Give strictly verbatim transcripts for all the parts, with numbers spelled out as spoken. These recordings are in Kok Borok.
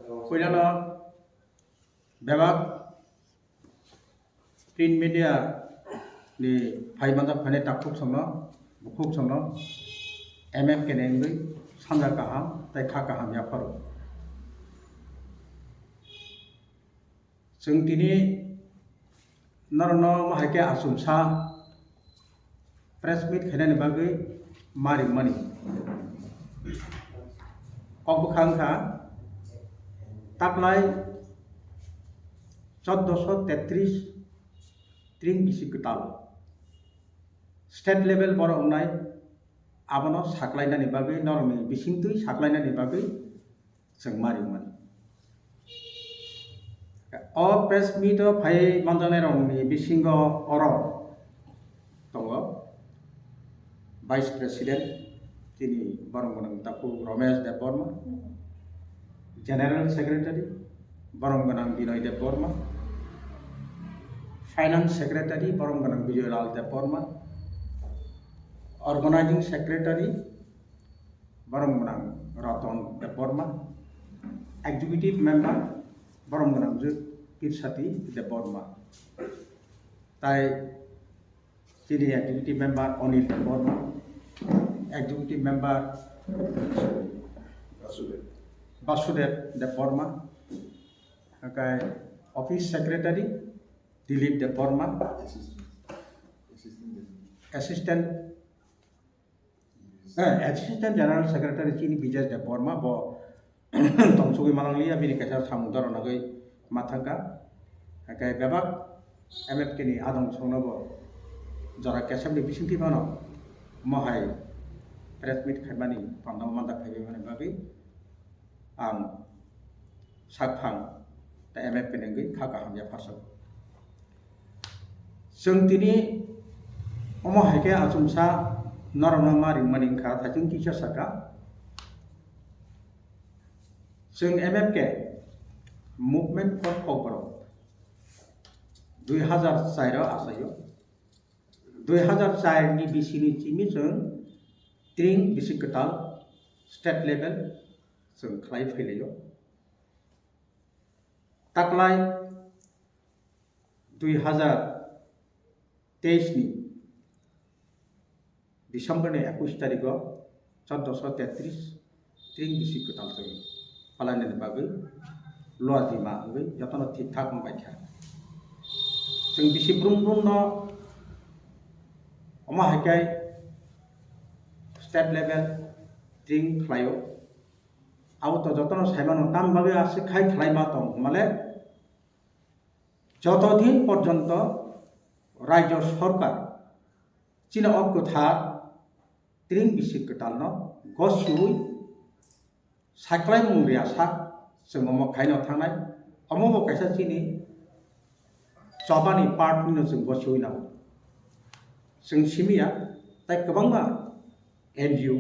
Puilano bebak print media ni phai manjak phainai takhuk songno, bukhuk songno, M F K ni wngwi sanja kaham tei kha kaham yapharo. Chwng tini norokno omo hai khe achomsa press meet khainani bagwi ma ringmani. Kok bwkha wngkha taklai choddoso tetris tring bisi kwtal state level borok wngnai, abono saklainani bagwi, norokni bisingtwi saklainani bagwi chwng ma ringmani. O press meet o phai manjaknairokni bisingo oro tongo Vice President, tini borom gwnang takhuk Romesh Debbarma, General Secretary, borom gwnang Binoy Debbarma, Finance Secretary, borom gwnang Bijoy Lal Debbarma, Organizing Secretary, borom gwnang Ratan Debbarma, Executive Member, borom gwnang Jyotirsati Debbarma, tai chini Executive Member Anil Debbarma, Executive Member Basudev Debbarma, hakai Office Secretary Dilip Debbarma, Assistant Eh, Assistant General Secretary chini Bijesh Debbarma bo tongchugwi manangliya, bini kaisa samung doro nagwi ma thangkha. Hake bebak M F K ni adong songno bo jora kesem ni bisingtwi phano mohai press meet khaimani panda mandak phaiwi mani bagwi ang sakphang ta M F K ni wngwi kha kaham ya pharsa. Chwng tini omo hai khe achomsa norokno ma ringmani wngkha, thaichung kisa saka. Chwng M F K Movement for Kokborok dui hazar char o achaio. Dui hazar char ni bisini simi chwng tring bisi kwtal state level chwng khlai phailaio. Taklai dui hazar teis ni December ni ekush tarikh o choddoso tetris tring bisi kwtal chwng palainani bagwi luadima wngwi jotono thik thak wng baikha. Chwng bisi brum brum no omo hai khe state level tring khlaio. Abo to jotono saimano, tam bagwi aswk khai khlai ma tong hwnmale, joto din porjonto rajyo sorkar chini o kwthar tring bisi kwtalno gosiwi saklaimung rwya sak chwng omo khaino thangnai, omo bo kaisa chini chobani part hwnwi chwng gosiwi nango. Chwng simi ya, tai kwbangma N G O,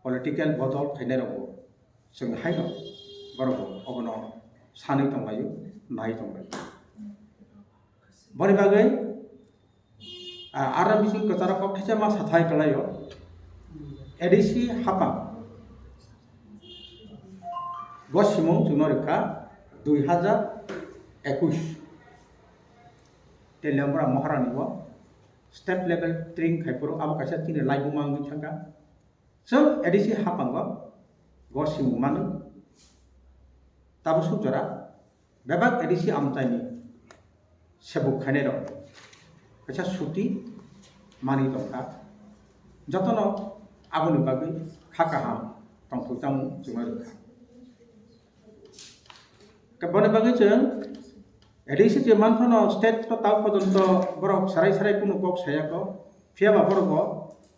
political bodol khainai rokbo chwng haino borokbo obono sanwi tonglaio, nai tonglaio. Boni bagwi, ah, R M C kwcharo kok thaisa ma sathai kwlaio, A D C hapang. Bo simung chwngno rwkha dui hazar ekush. Tei Lemra Maharani bo state level tring khai phuru abo kaisa chini laibuma wngwi thangkha. Chwng A D C hapango go simung mano. Tabuk suk jora bebak A D C amchaini sebuk khainai rok kaisa suti manwi tongkha. Jotono aboni bagwi kha kaham tongthok tamo chwngno rwkha. Boni bagwi chwng A D C je manphano state to tao pojonto borok sarai sarai kunu kok sayako, phiyaba borok bo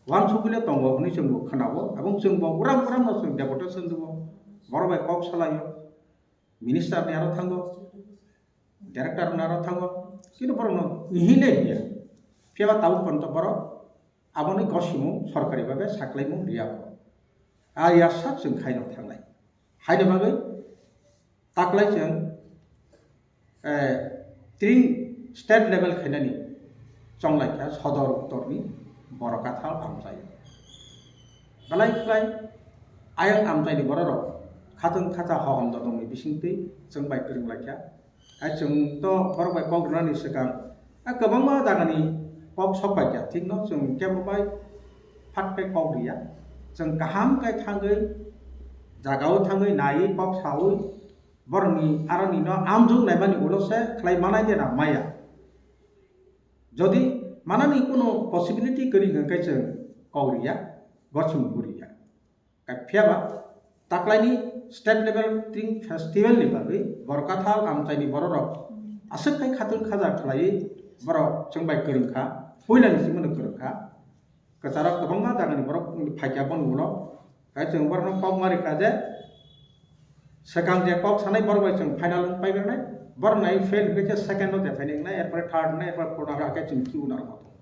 wansugwile tongo hwnwi chwngbo khwnao, ebong chwngbo uram uramno chwng deputation rwo, borok bai kok salaio, minister ni aro thango, director ni aro thango, kintu borokno hile hiya, phiyaba tao pojonto borok aboni gosimung sorkari babe saklaimung riyakho. A yasa chwng khaino thangnai. Haino bagwi taklai chwng, eh, tring state level khainani chonglaikha sodor uttorni borok kathal amchai. Belai khlai ayang amchaini bororok khatun khatha hohom dotongni bisingtwi chwng bai kwrwng laikha. Hai chwng to borok bai kok rwnani swkang, a kwbangma jagani kok sok paikha, thikno chwng kebo bai phat khe kok riya. Chwng kaham khe thangwi, jagao thangwi naiwi kok saui borokni aroni no amjwk naimani ulo se khlai manai de na maya. Jodi manani kuno possibility kwrwi hwnkhe chwng kok riya, gochung bo riya. Phiya ba taklaini state level tring festival ni bagwi Borkathal amchaini bororok aswk khai khatun khaja khlaiwi borok chwng bai kwrwng kha, puilani simi no kwrwng kha. Kwcharo kwbangma jagani borok phaikha boni ulo. Hai chwng borokno kok ma rikha je, swkang je kok sanai borok bai chwng final wng paijaknai, borok nai fail hwnkhe je second no je phainai wngnai, erpore third wngnai, erpore fourth wngnai, hakhe chwng kiu narwkma tongo.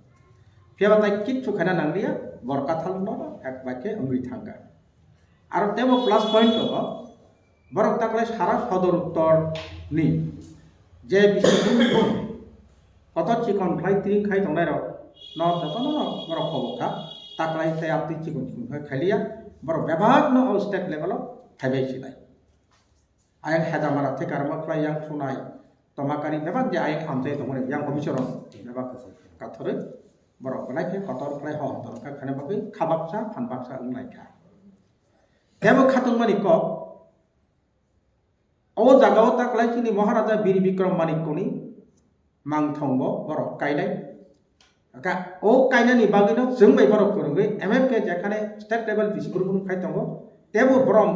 Phiya ba tai kichu khaina nangliya, Borkathal no ek bai khe wngwi thangkha. Aro tebo plus point tongo, borok taklai sara sodor uttor ni je bisi kotor chikon khlai tring khai tongnai rok no jotono no borok kobok kha, taklai tei amtwi chikon chikon khai khailiya, borok bebak no o state level o phaibai sinai. Ayang Hedamara thekar ma khlai yang sunai, Tomakari bebak je ayang amchai tongmani yang officer rok bebak kathorwi borok belai khe kotor khlai hohom tong kha khana bagwi kha baksa phan baksa wng lai kha. Tebo khatungmani kok o jaga o taklai chini Maharaja Bir Bikram Manikkoni mangthongo borok kainai. Ka-, o kainani bagwino chwng bai borok kwrwngwi M F K jekhane state level bisi buruburu khai tongo, tebo borom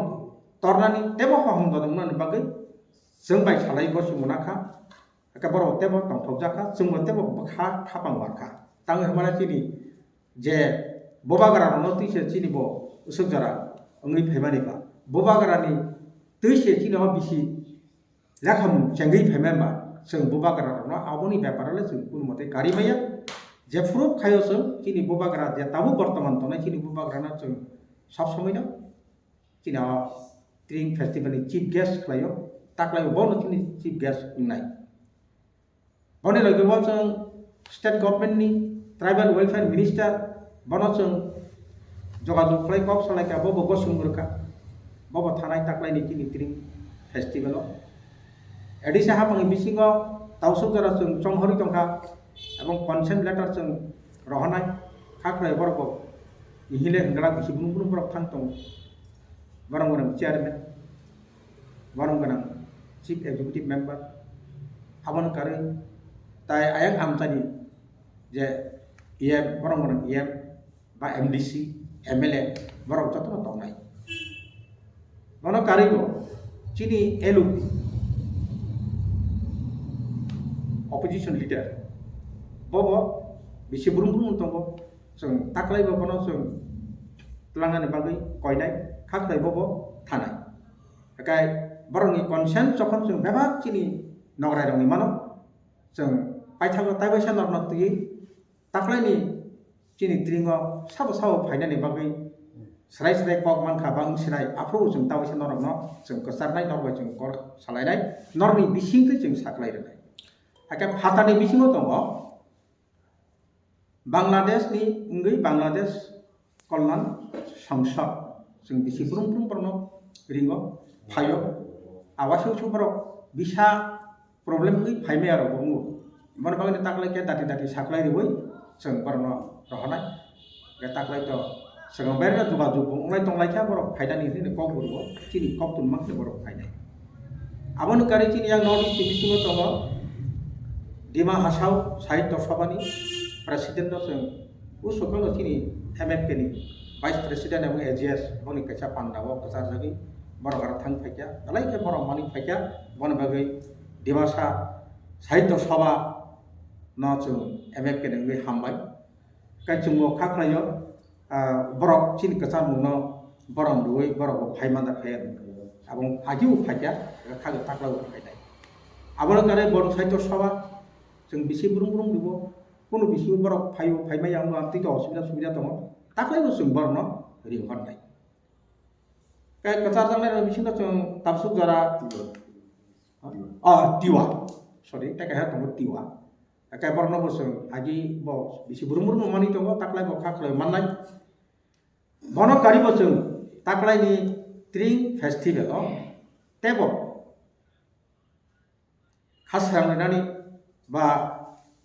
tornani tebo hohom dodongnani bagwi chwng bai salai bo chwng mwnakha. Aka borok tebo tongthokjakha, chwngbo tebo bwkha khapang warkha. Tangwi hwnmano chini je bubagra rokno twi se chini bo usuk jora wngwi phaimani ba, bubagrani twi se chini o bisi lekhamung chengwi phaimani ba, chwng bubagra rokno aboni bepar le chwng kunu mote kari maya. Je phuru khaio chwng chini bubagra je tabuk bortoman tongnai chini bubagrano chwng sob somoi no chini o Tring Festival ni chief guest khlaio, taklaio bono chini chief guest wngnai. Boni logi bo chwng state government ni tribal welfare minister bono chwng jogajog khlai kok salai kha, bo bo gosung rwkha, bo bo thanai taklai ni chini Tring Festival o. A D C hapang ni bisingo tausuk jora chwng chonghorwi tongkha, ebong consent letter chwng rohornai, kha khlai borok bo hile hwngla bisi brum brum borok thang tongo. Borok gwnang chairman, borok gwnang chief executive member, abono karwi tai ayang amchani je E M, borok gwnang E M ba M D C, M L A, borok jotono tongnai. Bono karwi bo chini L U P, opposition leader, bobo bisi brum brum tongo. Chwng taklai bo bono chwng twlangnani bagwi koinai, kha khlai bo bo thanai. Hakai borokni consent jokhon chwng bebak chini nograi rokni mano, chwng paithago taibaisa norokno twiwi taklaini chini Tringo sabo sabo phainani bagwi swrai swrai kok mankha ba wng sinai, aphuru chwng taibaisa norokno chwng kwcharnai, norok bai chwng kok salainai, norokni bisingtwi chwng saklai rwnai. Haikhe phatarni bisingo tongo, Bangladesh ni wngwi Bangladesh Kalyan Sangsad, chwng bisi brum brum borokno ringo phaio. Awasu su borok visa problem wngwi phaimaya rok bo wngo. Bono bagwi taklai khe dati dati saklai rwui chwng borokno rohornai. Khe taklai to Swkang berna jogajog bo wnglai tonglaikha borok phainani hwnwi kok bo rwo, chini kok tun mankhe borok phainai. Aboni karwi chini yang North East ni bisingo tongo Dima Hasao Sahitya Sabha ni president no chwng, o swkang no chini M F K ni vice president ebong A G S boni kaisa panda o kwcharjagwi borok aro thang phaikha, belai khe borok manwi phaikha, boni bagwi Dimasa Sahitya Sabha no chwng M F K ni wngwi hambai. Khe chwngbo kha khlaio, ah, borok chini kwchangmungno borom rwui borok bo phai manda phai abo agi bo phaikha, kha taklai bo phainai. Abono kare borom Sahitya Sabha chwng bisi brum brum ribo, kunu bisi borok phaio, phaimaya wngno amtwi to osubida subida tongo, taklai bo chwng borokno ring hor nai. Khe kwchar jangnai rok bisingo chwng tabsuk jora, ah, Tiwa, sorry, tei kaisa tongo Tiwa. Khe borokno bo chwng agi bo bisi brum brum manwi tongo, taklai bo kha khlai mannai. Bono kari bo chwng taklaini Tring festival o tebo khasrang rinani ba,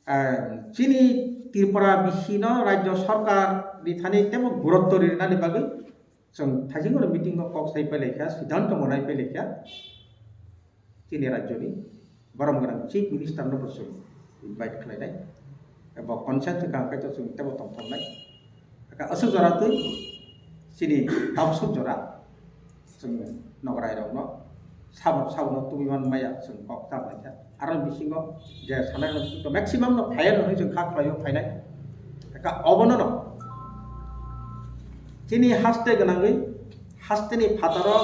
eh, chini Tripura bisino rajyo sarkar ni thani tebo gurutto rinani bagwi chwng thaisingo meeting o kok sai pailaikha, siddhanto monai pailaikha. Chini rajyoni borom gwnang Chief Minister no bo chwng invite khlainai. Abo consent wngkha hwnkhe to chwng tebo tongthoknai. Aka aswk jora twi chini tabswk jora chwng nograi rokno sabok sabokno tubui man maya chwng kok ta baikha. Aro bisingo je sanai rok to maximum no phaiya no chwng kha khlaio phainai. Aka obono no chini haste gwnangwi hasteni phataro,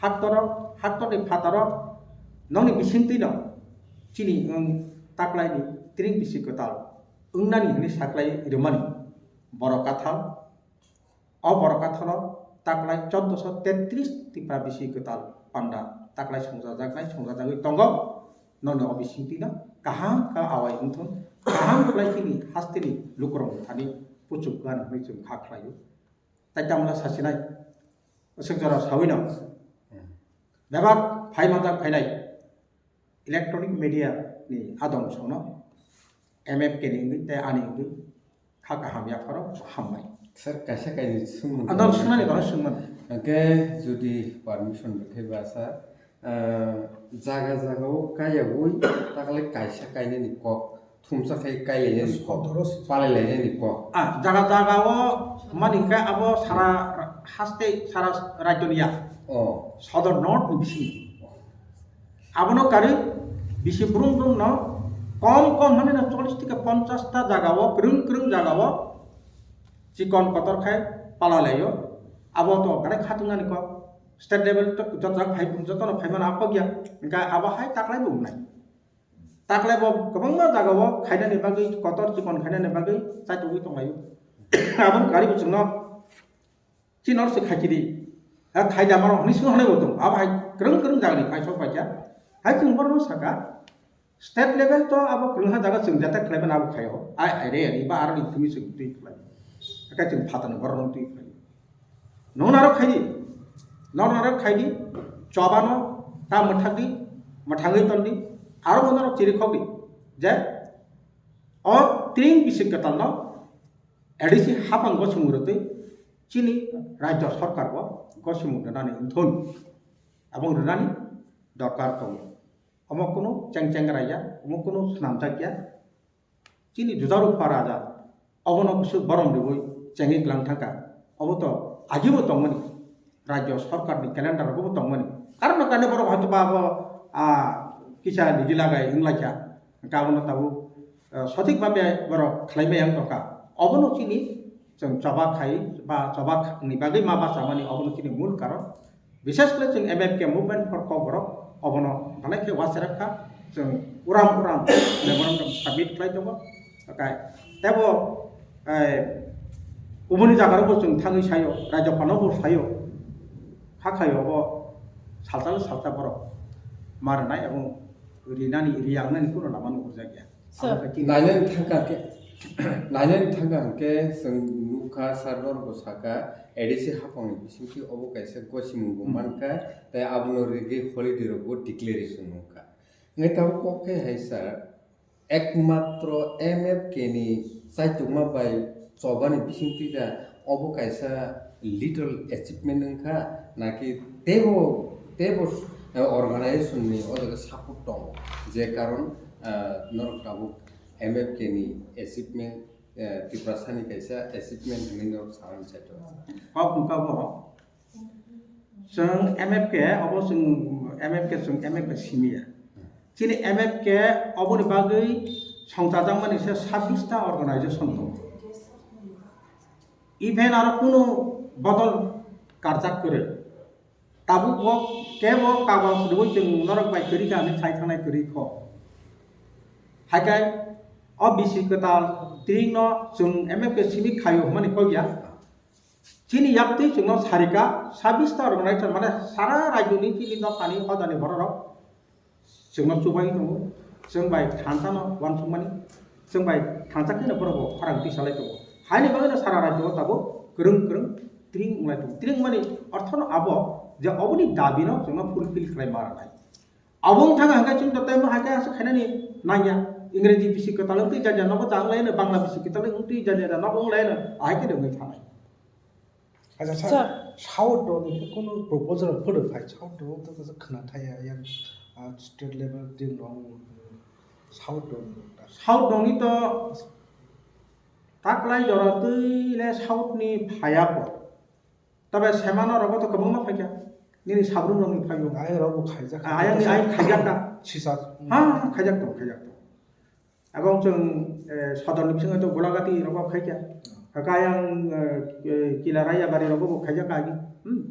haktorok, haktorni phataro nokni bisingtwino chini wng taklaini tring bisi kwtal wngnani hwnwi saklai rwmani borok kathal. O borok kathalo taklai chauddosho tetris Tipra bisi kwtal panda taklai songchajaknai songjagwi tongo. Nokni o bisingtwino kaham khe awai wngthung, kaham khlai chini hasteni lukurokni thani puchuk gan hwnwi chwng kha khlaio. Tai tamla sasinai, aswk jora sawino bebak phai manjak phainai electronic media ni adong songno M F K ni wngwi tei ani wngwi kha kaham yapharo hambai. Sir, kaisa kainwi swngmung Adong tongmani swngnani tong. Bahai swngmani. Hwnkhe jodi permission rwkhe ba sir, ah, jaga jaga o kaiyaui takle kaisa kainani kok thumsa khai kailainani kok, Sotoro si. Palailainani kok. Ah, jaga jaga o mani khe abo sara haste sara rajyo ni ya. Oh. Sodor North ni bisingo. Abono karwi bisi brum brum no kom kom hwnwi no chollish theke ponchash ta jaga o kwrwng kwrwng jaga o chikon kotor khai palailaio. Abo to gare khatungnani kok. State level to jotjak phai, jotono phaimano a kok ya. Hwnkhe abo hai taklai bo wngnai. Taklai bo kwbangma jaga o khainani bagwi, kotor chikon khainani bagwi chaitugwi tonglaio. Aboni kari bo chwngno chini oro se khaikhe di. Ha, khaida mano hwnwi swng hwnwi bo tongo. Abo hai kwrwng kwrwng jaga ni phai sok paikha. Hai chwng borokno saka, state level to abo kwrwngha jaga chwng jata khlai mano abo khaio. Ai, ai re, ani ba aro ni thumi chwng twi khlai. Hakai chwng phatani borok no twi khlai. Nono aro khai di. Nono aro khai di. Chobano ta mwthak di. Mwthangwi ton di. Aro bono aro chiri khok di. Je o tring bisi kwtal no A D C hapang gosomung rwtwi chini rajyo sarkar bo gosomung rwnani wngthun. Abo rwnani dorkar tongo. Omo kunu cheng cheng raiya, omo kunu swnamjakya. Chini jujaru pha raja, obono bwswk borom riwi chengwi klang thangkha. Obo to agibo tongmani, rajyo sarkarni calendar rogo bo tongmani. Karon no kainwi borok hoyto ba abo, ah, kisa niji lagai wnglaikha. Hwnkhe abono tabuk, ah, sothik bhabe borok khlai maya wng tongkha. Obono chini chwng choba khai ba choba ni bagwi ma bachamani obono chini mul karon. Bishes khlai chwng M F K Movement for Kokborok obono belai khe wacherep kha, chwng uram uram memorandum submit khlai tongo. Hakai tebo, eh, kubuni jaga rokbo chwng thangwi saio, rajyapal no bo saio, hakhaio obo salsa salsa borok ma rwnai abo rinani riyangnani kuno lama nuhurjakya. Sir. Abo khe chini Nainani thangkha khe, nainani thangkha hwnkhe chwng nukha sir norokbo sakha A D C hapangni bisingtwi obo kaisa gosimung bo Hmm. mankha, tei abono rigwi holiday rokbo declaration wngkha. Hwnkhe tabuk kok khe hai sir, ekmatro M F K ni chaitukma bai chobani bisingtwi da obo kaisa little achievement wngkha, naki tebo, tebo, eh, organization ni o jaga support tongo, je karon, eh, norok tabuk M F K ni achievement, eh, Tiprasa ni kaisa achievement hinwi norok sanani chaitok. Kok wngkha bo, chwng M F K, obo chwng M F K, chwng M F K simi ya. Chini M F K oboni bagwi songchajakmani se sabbish ta organization tongo. Even aro kunu bodol karjak kwrwi. Tabuk bo kebo kagoj rwui chwng norok bai kwrwi kha hinwi sai thangnai kwrwi kho. Haikhe o bisi kwtal tring no chwng M F K simi khaio hwnmani kok ya. Chini yaktwi chwngno sarika, sabbish ta organization, mane sara rajyoni chini dophani hodani bororok chwngno chubai tongo, chwng bai thansa no uansukmani, chwng bai thansa kheno borok bo khorang tisalai tongo. Haini bagwino sara rajyo o tabuk kwrwng kwrwng tring wnglai tongo. Tring mani orthono abo Je oboni dabi no chwngno fulfill khlai ma rwnai. Abo wng thang hwnkhe chwng to tei ma hai khe aswk khainani nangya. Ingreji bisi kwtal wng twi jani nogo chang lai no, Bangla bisi kwtal wng twi jani nogo wng lai no, ahai khe wngwi thanai. Acha, sir, Sir. South rokni khe kunu proposal phwrwk phai, South rok to kaisa khwna thaya yang, ah, state level din rok, South rokni rok ta. South rokni to taklai jora twi le South ni phaya ko. Tabe semano rogo to kwbangma phaikha. Nini sabrum rokni phaio. Ayang rok bo khaijak. Ah, ayang ni ayang khaijak ta. Sisa. Ha, khaijak to, khaijak to. Abong chwng, eh, sodorni bisingo to Golagati rogo khaikha. Kaka ayang, eh, eh, Kila Raya bari rogo bo khaijak agi. Hmm.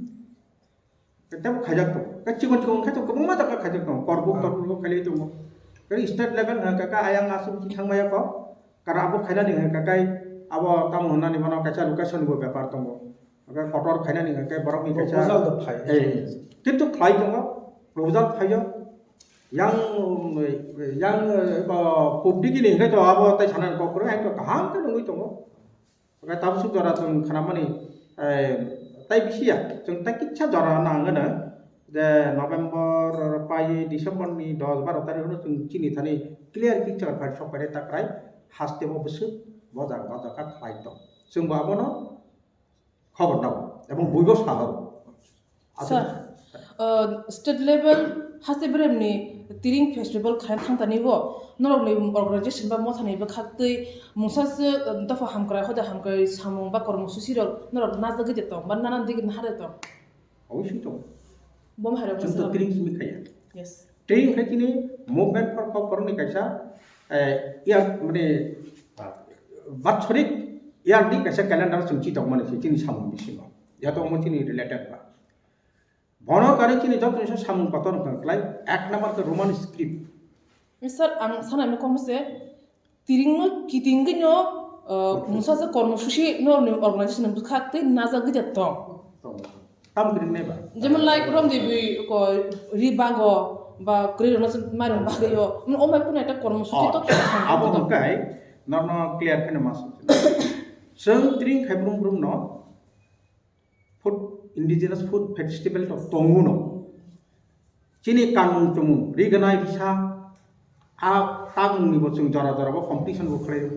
Tebo khaijak to. Ka chikon chikon khai to kwbangma jaga khaijak to. Korbuk, ah, torbuk khailai tongo. Kari state level ha kaka ayang aswk ki thangmaya ko. Kara abo khainani ha kakai abo tamo hwnani mano kaisa location bo bepar tongo. Kaka kotor khainani ha kai borok ni kaisa proposal to phai. Eh, kintu khlai tongo. Proposal phaio. Yang, yang, eh, ba, public ni hwnkhe to abo tai sanani kok kwrwi, ang to kaham khe nungwi tongo. Hwnkhe tabuk jora chwng khnamani, eh, tai bisi ya, chwng tai kisa jora nang gana je November pai December ni dos baro tarikh no chwng chini thani clear picture phai sok pai takrai haste bo bwswk bojak bojak kha khlai tong. Chwng bo abono khobor nago ebong buibo saho. Sir, uh, state level haste beremni Tiring festival khaina thangtani bo norokni organization ba mothani bwkhaktwi mungsa se, uh, dopha hamkrai hoda hamkrai samung ba kormo susi rok norok najagwi de tong ba nanan digi nahar de tong. Obviously tong. Bom hai rok Chwng to masa. Tiring simi khaya. Yes. Tiring khai chini movement for kok borokni kaisa, eh, yak mane, ah, batsorik yak ni kaisa calendar chwng chi tong mani se chini samung bisingo. Ya to omo chini related ba. Bono kari chini joto ni samung kotor wngkha klai, ek number khe Roman script. Sir, ang sana no kom se, tiring no kiting no, uh, mungsa se kormo susi no ni organization ni bwkha tei najagwi de tong. Tong. Tam kiring nai ba? Jemon like rom de bi ko ri bago ba kri no mari bago yo. Mon omai kuna eta kormo susi to. Abo hwnkhe norno clear kheno mas. Chwng tiring khai brum brum no food, indigenous food festival to tongo no. Chini kanmung chumung, riganai risa, a kanmung ni bo chwng jora jora bo competition bo khlai,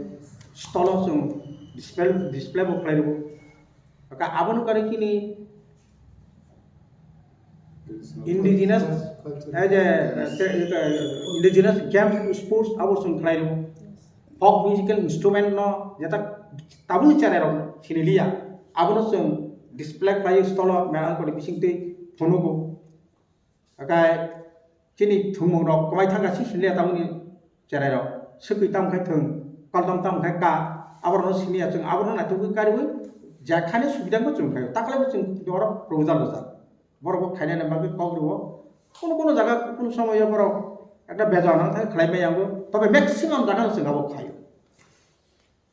stall o chwng display, display bo khlai rwo. Ka abono kare chini indigenous, eh, je, eh, indigenous games, sports abo chwng khlai rwo. Folk musical instrument no jeta tabuk ni channel rok siniliya. Abono chwng display khlai stall o mela kori bising twi phunugo. Akai chini thumung rok kwbai thangka si siniliya tabuk ni channel rok. Swkwi tam khai thung, kaldom tam khai ka, aborok no siniya chwng, aborok no naitugwi kariwi jekhani subida wngkha chwng khaio. Takhwlai bo chwng oro proposal rwjak. Borok bo khainani bagwi kok rwo. Kono kono jaga kono somoyo borok ekta beja nang thai khlai maya bo. Tobe maximum jaga no chwng abo khaio.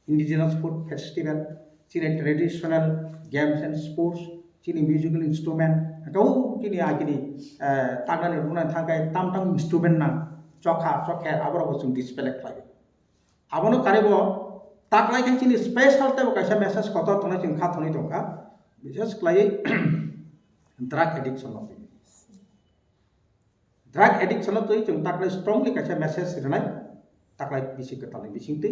Indigenous food festival, chini traditional games and sports, chini musical instrument, kau chini agini, eh, tagnani rwna thangkai tam tam instrument nang, chokha, chokher, aborok bo chwng display khlaio. Abono karibo taklai khe chini special teibo kaisa message kotor tongnai chwng kha thonwi tongkha, bises khlaiwi drug addiction no. Drug addiction no twi chwng taklai strongly kaisa message rwnai, taklai bisi kwtalni bisingtwi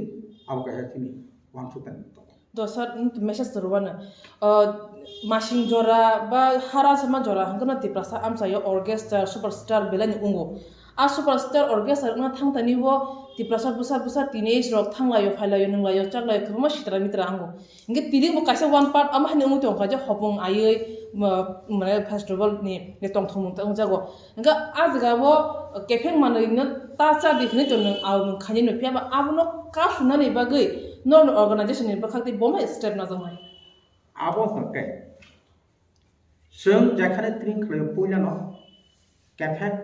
abo kaisa chini uansukmani tongo. Do sir, message rwano, uh, masing jora ba hara sama jora hwnkhe no Tiprasa amchaio orchestra superstar belai ni wngo. A superstar orchestra wngna thangtani bo Tiprasa bwsa bwsa teenage rok thanglaio, phailaio, nunglaio, chaklaio, kwbangma sitra mitra wngo. Hingke tini bo kaisa one part ama hani wngwi tongkha je hopung aiwi, ma-, mane festival ni, ni tongthokmung ta wngjago. Hingke ah jaga o kepheng manwi no ta cha di hinwi tong nwng, ah, nwng khainai no, phiya ba abono kasunani bagwi norokni organization ni bwkhak tei bono step najaknai. Abo hwnkhe chwng jekhane tring khlaio puilano kepheng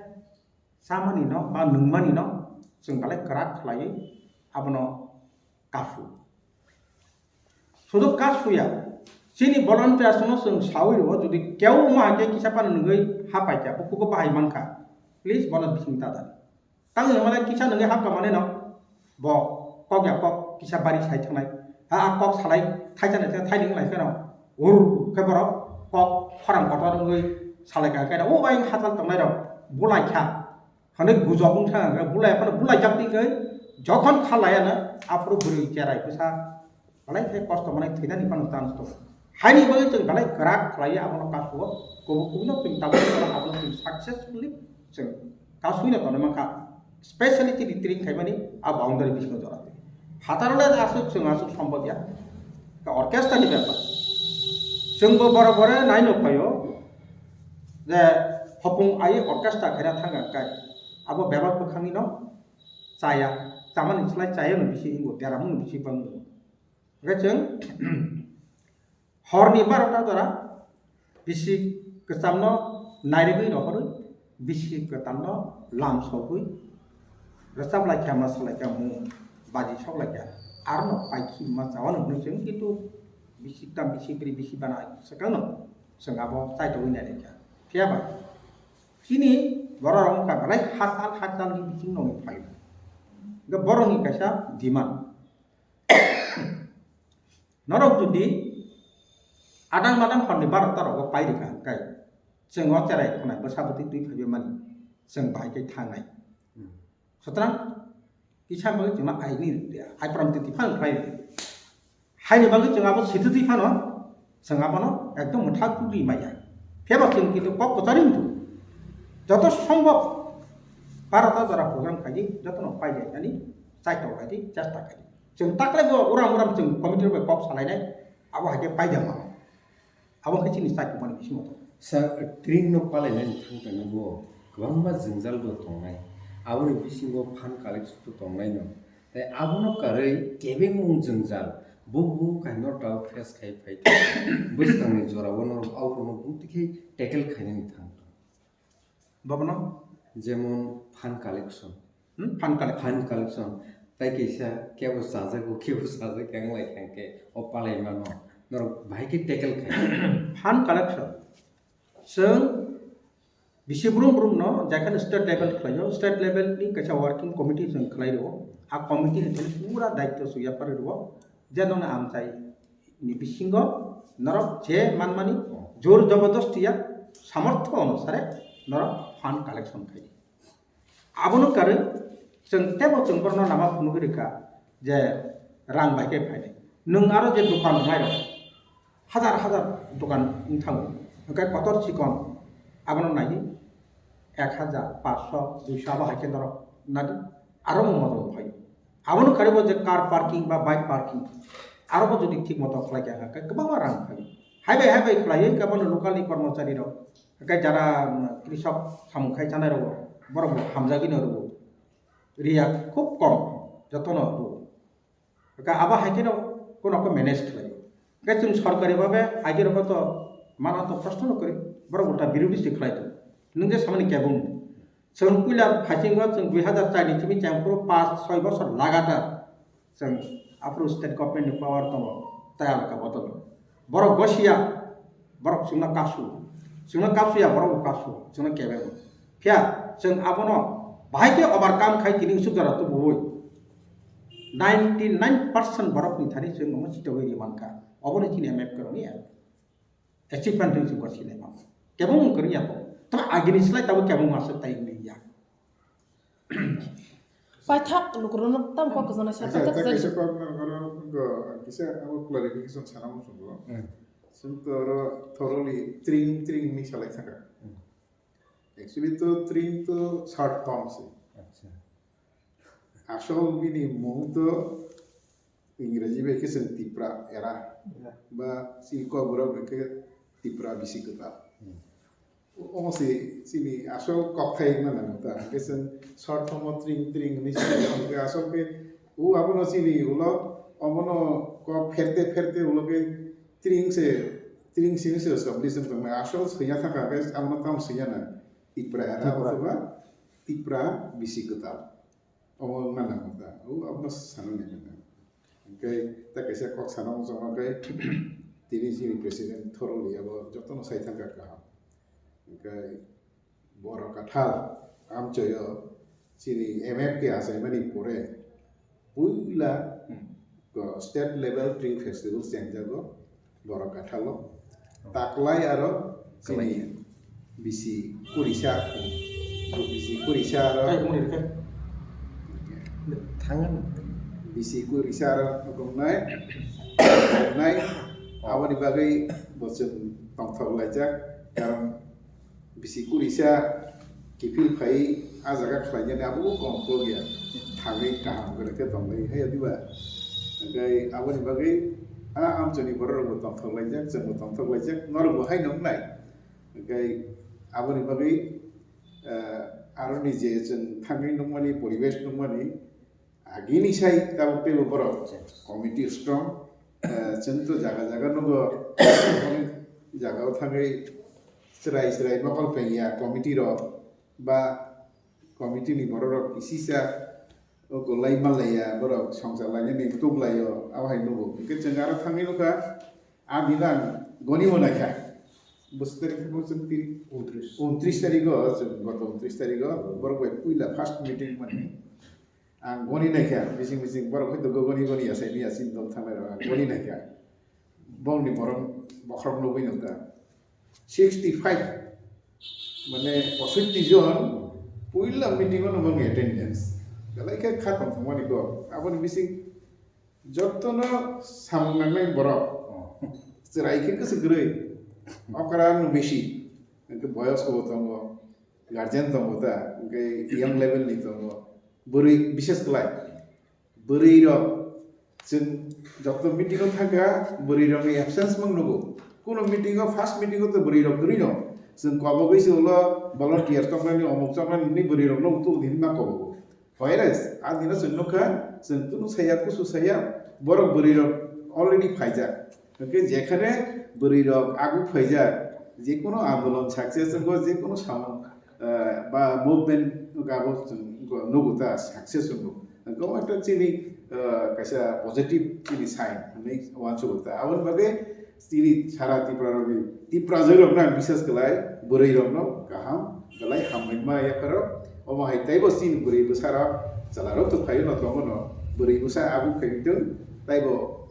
chamani no ba nungmani no chwng belai kwrak khlaiwi abono kasu. Sudu kasuya, chini volunteers no chwng sawi rwo, jodi keu wngma hai khe kisa phano nungwi hapai kha, bukugo bahai mankha, please bono bising ta da. Tang wngmale kisa nungwi hapka mane no, bo kok ya kok kisa bari sai thangnai, ha a kok salai thaisa nai thaini wng lai kheno, ur khe borok kok khorang kotor wngwi Salai ka khe, o bai hachal tongnai rok bulai kha. Hwnwi gujok wng thang khe bulai phano bulai jak twi khe jokhon kha laya na aphuru bwrwi cherai bwsa belai khe kosto manai thwinani phano chance tongo. Haini bagwi chwng belai kwrak khlaiwi abono kasuo, kubuk kubui no chwng tabuk abono chwng successfully chwng kasui no tonwi mankha. Specially chini training khaimani a boundary bisingo jora twi. Phataro le aswk chwng aswk sombod ya. Ka orchestra ni bepar. Chwngbo boro boro naino phaio je hopung ai orchestra khaina thangkha kai. Abo bebak bwkhangni no chaya. Chamani slai chaya no bisi ingo, deramung no bisi bango. Hwnkhe chwng horni barota jora bisi kwchamno nairigwi rohorwi, bisi kwtalno lam sogwi rwchap lai kha, ma salai kha, mung baji sok lai kha, arono paikhi ma chawano hwnwi chwng kintu bisi kwtam, bisi bwrwi, bisi bana swkangno chwng abo chaitogwi nairikha. Phiya ba chini borok rok wngkha belai hachal hachalni bisingno wng phaio. Hwnkhe borokni kaisa demand. Norok jodi adang madang horni barota rogo pai rikha hwnkhe chwng o cherai khwnai bwsa bwtwi twi phaibai mani chwng bahai khe thangnai. Hmm. Sutrang kisa bagwi chwngno aini rwdi, aipram twi twi phano khlai rwdi. Haini bagwi chwng abo sitwtwi phano chwng abono ekdom mwthak tubui maya. Phiyaba chwng kintu kok kwchari wngthu. Joto sombhob barota jora program khaidi, jotono pailai nani chaitok khaidi, chesta khaidi. Chwng taklaibo uram uram chwng committee rok bai kok salainai, abo hai khe paida mano. Abo khe chini chaitok mani bisingo tongo. Sir, training no palainani thang tongna bo kwbangma jwngjal bo tongnai. Aboni bisingo fund collection bo tongnai no. Tai abono karwi kebengmung jwngjal bo bo kainwi norok face khai phai tong. Bwskangni jorao norok aborokno bumtwi khe tackle khainani thang tong. Bobono? Jemon fund collection. Hmm? Fund collection. Fund collection. Tai kaisa kebo chajago, kebo chajak ya wng lai kha hwnkhe o palai mano. Norok bahai khe tackle khai. Fund collection. Chwng bisi brum brum no, jekhano state level khlaio, state level ni kaisa working committee chwng khlai rwo. A committee ni thani pura daityo chwng yapharwi rwo. Je nono amchai ni bisingo norok je manmani jor jabardasti ya samortho onusare norok fund collection khai. Abono karwi chwng tebo chwng borokno lama phunugwi rwkha je rang bai khe phainai. Nwng aro je dokan rwnairok hajar hajar dokan wng thango, hwnkhe kotor chikon abono naidi ek hajar, paanch sho, dui sho abo hai khe norok nadi aro mo motom phai. Abono karwi bo je car parking ba bike parking aro bo jodi thik moto khlai kha hwnkhe kwbangma rang phai. Hai bai hai bai khlaiwi hwnkhe bono local ni kormochari rok Hwnkhe jara, um, krisok samung khai chanai rogo, borok bo hamjagwi no rwo. Riya khub kom, jotono rwo. Hwnkhe abo hai kheno kono khe manage khlai. Hwnkhe chwng sorkari babe agi rogo to mana to proshno no kwrwi, borok ulta birodhi se khlai tongo. Nwng je samani kebeng. Chwng puila phaisingo chwng dui hazar char ni simi chengphuru paanch soi bosor lagatar. Chwng aphuru state government ni power tongo, tei alka bodol. Borok gosiya, borok chwngno kapsu. Chwngno kapsuya, borok bo kapsu, chwngno kebeng. Phiya chwng abono bahai khe overcome khai tini usuk jora tubuwi. Ninety nine percent borok ni thani chwng omo chitogwi ri mankha. Obo ni chini M F kwrwngni achievement hwnwi chwng gosi lai mano. Kebeng wng kwrwngya bo. Tamo agini slai tabuk kebeng aswk tai wngya. Paithak lukurokno tamo kok kwchangnaisa, acha, paithak ta kwchangnaisa. Kaisa kok no, oro, go, kisa abo clarification sana muchungo. Hmm. Chwng to oro thoroughly tring, tring hinwi salai thangkha. Hmm. Actually to tring to short form se. Acha. Asol bini mung to Ingreji bai khe chwng Tipra era. Yeah. Ba chini Kokborok bai khe Tipra bisi kwtal. Hmm. Omo se chini asol kokthai wngna nango ta. Hwnkhe chwng short form o tring tring hinwi sini hwnkhe asol khe o abono chini ulo omono kok pherte pherte ulo khe tring se, tring simi se established wng tongmani. Asol swina thangkha hwnkhe abono tamo swina nang Tipra era Tipra. Othoba Tipra bisi kwtal. Omo wngna nango ta. O abono sanani nango. Hwnkhe ta kaisa kok sana muchungo khe tini chini president thoroughly abo jotono sai thangkha kaham. Hwnkhe Borok Kathal amchoio chini M F K achaimani pore puila, hmm, ko state level Tring Festival chengjago Borok Kathalo. Oh. Taklai aro chini Kalai. Bisi kurisa, bisi kurisa aro Ai, umur ini kan? Tangan. Bisi kurisa aro gongnai, gongnai. Aboni bagwi bo chwng tongthok laijak, karon bisi kurisa kiphil phai a jaga khlainani abo bo kom kok ya. Thangwi kaham gore khe tonglai hai diba? Hwnkhe aboni bagwi a amchoni borok rok bo tongthok laijak, chwng bo tongthok laijak, norok bo hai nuknai. Hwnkhe aboni bagwi, eh, aroni je chwng thangwi nukmani, poribesh nukmani, agini sai tabuk teibo borok committee strong, eh, chwng to jaga jaga nugo, onek jaga o thangwi chwrai chwrai mokol pengya committee rok ba committee ni borok rok kisisa o golai manlaiya, borok songchar lainani tuklaio, abo hai nugo. Hwnkhe chwng aro thangwi nukha, a din ang goni bo naikha. Bwswk tarik thangwi chwng tiri? Untris. Untris tarigo, chwng goto untris tarigo, borok bai puila first meeting mani. Ang goni naikha, bising bising borok hoito goni goni ya, saini ya, chini dol thangnai rok, ang goni naikha. Bongni borok bokhorok nugwi nukha. Sixty five, mane posoitti jon puila meeting o nungmani attendance. Belai khe kha tong thangmani kok. Aboni bising jotono samung nangnai borok. Chwrai khe kwswk kwrwi. Okra no bisi. Hwnkhe boyosko bo tongo. Guardian tongo ta. Hwnkhe young level ni tongo. Bwrwi bises kwlai. Bwrwi rok chwng joto meeting o thangkha, bwrwi rokni absence mung nugo. Kuno meeting o, first meeting o to bwrwi rok kwrwi no. Chwng kobogwi se ulo volunteer choknani, omuk choknani, nini bwrwi rokno utu udin ma kobogo. Whereas, a dino chwng nukha, chwng kunu saya, kusu saya, borok bwrwi rok already phaijak. Hwnkhe jekhane bwrwi rok agu phaijak, jekono andolon success wngkho, jekono samung, eh, ba movement wngkha, abo chwng nugo ta success wngkho. Hwnkhe omo ekta chini, eh, kaisa positive chini sign hinwi uansukgo ta. Aboni bagwi chini sara Tripura rokni, Tiprajwk rokno ang bisas khlai, bwrwi rokno kaham belai hambai ma yapharo. Omo hai teibo chini bwrwi bwsarok, chwlarok to phaio no tongo no, bwrwi bwsa abu phai tong, teibo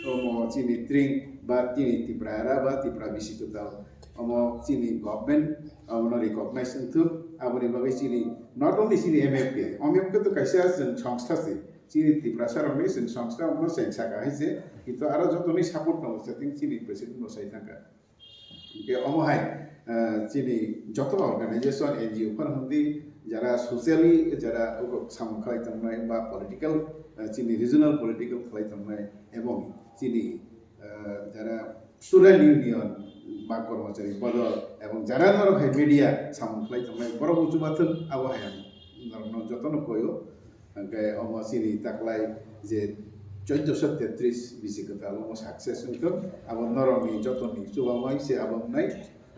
omo chini tring ba chini Tripura era ba Tripura bisi kwtal, omo chini government omono recognize wngthok. Aboni bagwi chini, not only chini M F K, M F K to kaisa chwng songstha se, chini Tiprasa rokni chwng songstha omono chwng saka hai se, kintu aro jotoni support tongo, setting chini president no sai thangkha. Hingke omo hai, eh, chini joto organization, N G O phano hwndi, jara socially, jara oko samung khlai tongnai ba political, eh, chini regional political khlai tongnai, ebong chini, eh, jara student union ba kormochari bodol, ebong jara norok hai media samung khlai tongnai, borok bo chubathwng, abo hai ang norokno jotono koio. Hingke omo chini taklai je chauddosho tetris bisi kwtal omo success wngkha, abo norokni jotoni chubamai se abo wngnai,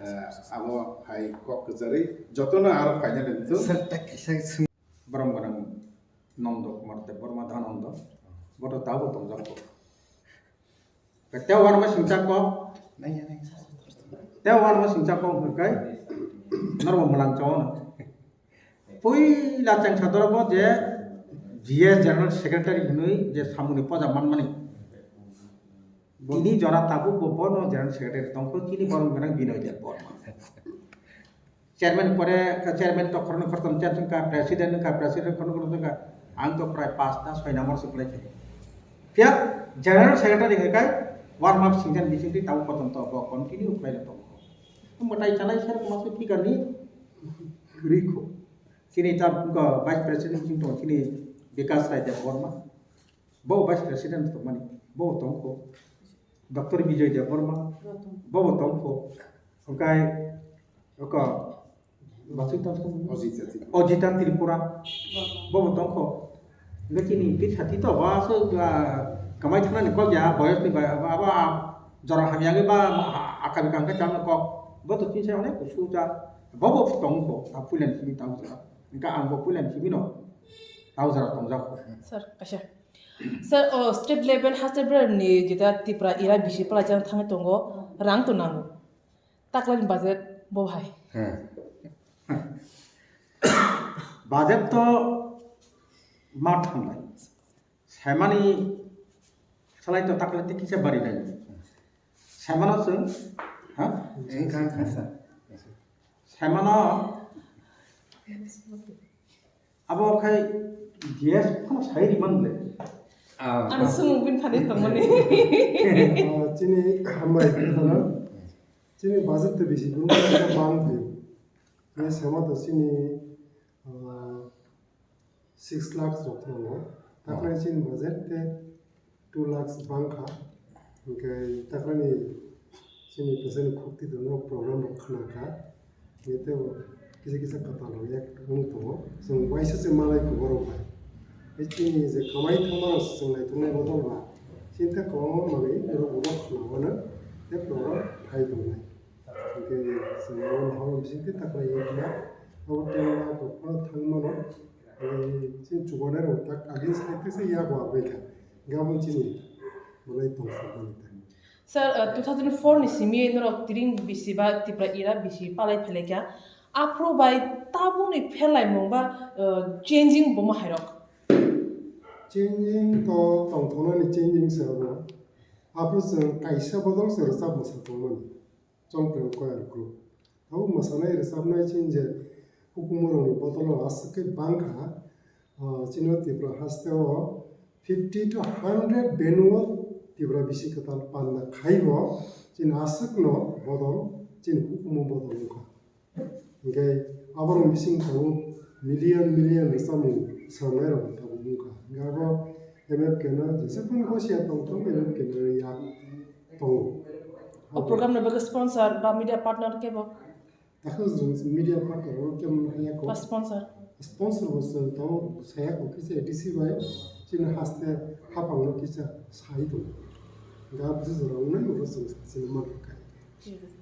eh, abo hai kok kwcharwi jotono aro phainani wngthok. Sir, tak kaisa swng- Borom gwnang Nondo Kumar Debbarma Dhanando, boto tabuk tongjak kok. Tei uanama singcha kok. Naiya, naiya. Tei uanama singcha kok hwnkhe norok mwlang chao no. Puila chengsa doro bo je G S General Secretary hinwi je samungni poja manmani. Tini jora tabuk bo bono General Secretary tongkho, chini borom gwnang Binoy Debbarma. Chairman pore, chairman to khoroknwi khoroktham change wngkha, president wngkha, president khoroknwi khoroktham wngkha. Ang to prai pasta soi number se kwlai khe. Phiya general secretary hwnkhe warm up singjan bisingtwi tabuk potonto bo continue khlai tongo. Mwtai chanai ser masa figure ni rikho. Chini ta vice president bising tongo chini Bikas Rai Debbarma. Bo vice president tongmani, bo tongkho. Doctor Bijoy Debbarma, bo bo tongkho. Hwnkhe oko Bachwi tongkho. Ojita Tripura. Ojita Tripura, bo bo tongkho. Hwnkhe chini Pir Sati to ba aswk, ah, kamai thangnani kok ya, boyos ni ba, ba, ba, jora hamya khe ba, ah, akami kam khe chama kok. Bo to chini sai onek kusu cha. Bo bo tongkho, ta puilan simi tang cha. Hwnkhe ang bo puilan simi no. Tau jora tongjak. Sir, kaisa. Sir, o state level haste bwrwini jeta Tripura era bisi palaijak thangwi tongo, rang to nango. Taklani budget bo hai. Hmm. Budget to ma thangnai. Saimani salai to taklai te kisa bari nai. Saimano chwng, ha? Wngkha, wngkha, sir. Kaimano abo khai D S phano sai ri man le. Ah. Ano sung bin thani tongmani. Ah, chini hambai khana. Chini budget to bisi bang phi. Ni sama to chini, ah, six lakhs rok tongo. Takrai chini budget te two lakhs bang kha. Hingke takrani chini pesani khukti tongno program rok khna kha. Hingke tebo kisa kisa kwtal rok yak wng tongo. Chwng waisa se malai kho borok bai. Tei chini je kamai thangma rok chwng naituknai bodol ba. Chini ta kwbangma manwi borok ulo khna mano. Tei program phai tongnai. Hingke chwng abo horo bisingtwi takhwlai ya kha. Abo ten lakh rok phano thang mano. Hingke chini chubanai rok tak agini sai khe se yago abai kha. Hingke abo chini belai tongthok mani thani. Sir, uh, two thousand four ni simi norok tiring bisi ba Tripura era bisi palai phailai kha. Aphuru bai tabukni pherlaimung ba, uh, changing bo ma hairok? Changing to tongthoknani changing se abo. Aphuru chwng kaisa bodol se rwchap mwsa tongmani. Chongprem Choir Group. Abo mwsanai rwchapnai chini je hukumu rokni bodol o aswk khe bang kha, ah, chini o Tripura haste o fifty to hundred venue o Tripura bisi kwtal panda khai bo chini aswk no bodol, chini hukumu bodol wngkha. Hingke aborok bising tongo million million rwchapmung swnamnai rok tabuk wngkha. Hingke abo M F K no jesa phano gosia tongthok M F K no ya tongo. O program ni bagwi sponsor ba media partner kebo? Takhe chwng media partner rok kebo haya ko. Ba sponsor? Sponsor bo chwng tongo saya ko kisa A D C bai chini haste hapang no kisa sai tongo. Hingke abo se jora wngnai bo chwng sini manka. Thik ase.